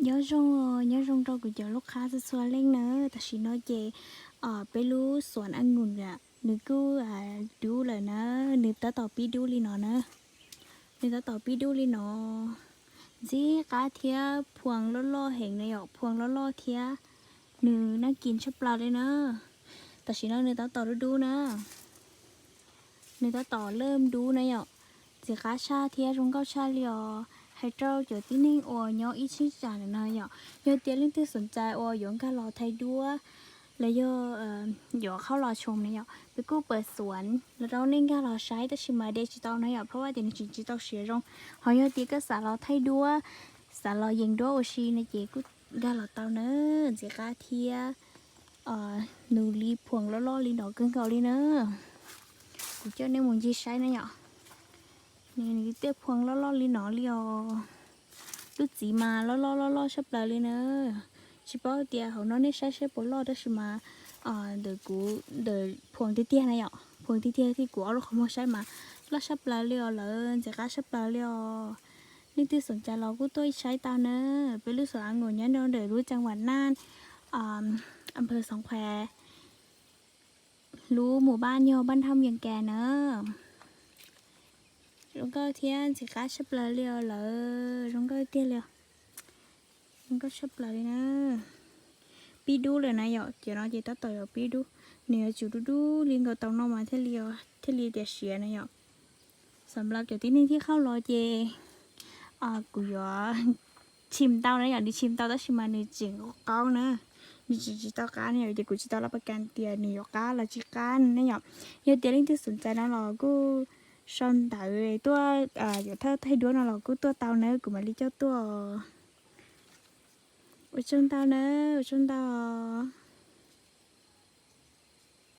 Nyob zoo, nyob zoo rau kuv cov lub qhab txhua txhua leej na. Tam sim no ces peb lub xuam a ngus nws kuj dub lawm na, nws tab tom pib dub li no na. Nws tab tom pib dub li no, ntxim qab thiab phuas loj loj heev na yom, phuas loj loj thiab nws nab kis tshaj plaws li na. Tam sim no nws tab tom dub dub na, nws tab tom laj dub na yom, ntxim qab tshaj thiab zoo nkauj tshaj li os. Hais rau cov tib neeg uas nyob ib cheeb tsam no yom, yog tias leej twg xoom cai uas yuav nkag los thaij duab los yog yuav qhab los tshoo na yom, peb kuj pawm xuam los rau nej nkag los saib, tab sis mas de tsis tau na yom, phab vaj tias nws tseem tsis tau siav zoo. Ho yog tias koj xav los thaij duab, xav los yees duab ua si no ces kuj nkag los tau na, ntxim qab thiab nws li phuas loj loj li no kawg nkaus li na. Kuv coj nej mus ncig saib na yom, nws tej phuas loj loj li no li os. Lub txiv mas loj loj loj loj tshaj plaws li na. Tsis paub tias hauv no nej saib saib puas loj, tab sis mas ntawm kuv ntawm phuas tiag tiag na yom, phuas tiag tiag thiab kuv ob lub qhov muag saib mas loj tshaj plaws li os, lawv ntxim qab tshaj plaws li os. Leej twg xoom cai los kuj tuaj saib tau na. Peb lub xuam a ngus nyob rau ntawm lub ceev vam Naj, a phaw Xoov Khuas, lub mus pab nyog pab nthaj Vias Kas na. Zoo nkauj thiab ntxim qab tshaj plaws li os, lawv zoo nkauj tiag li os. Zoo nkauj tshaj plaws li na. Pib dub lawm na yom, cov no ces tab tom yuav pib dub, nws yuav tsum dub dub li nkaus tau no mas thiaj li tias siav na yom. Xam lab cov tib neeg thib qhauj los ces kuv yuav tshim tau na yom, nws tshim tau tab sis mas nws tseem qaub na, nws tseem tsis tau qab na yom, ces kuv tsis tau lab pas kas tias nws yuav qab los tsis qab na yom. Yog tias leej twg xoom cai no los kuj sau ntawv tuaj, yuav thawj thaij duab no los kuj tuaj tau na, kuv mam li coj tuaj. Ua tsaug ntau na, ua tsaug ntau.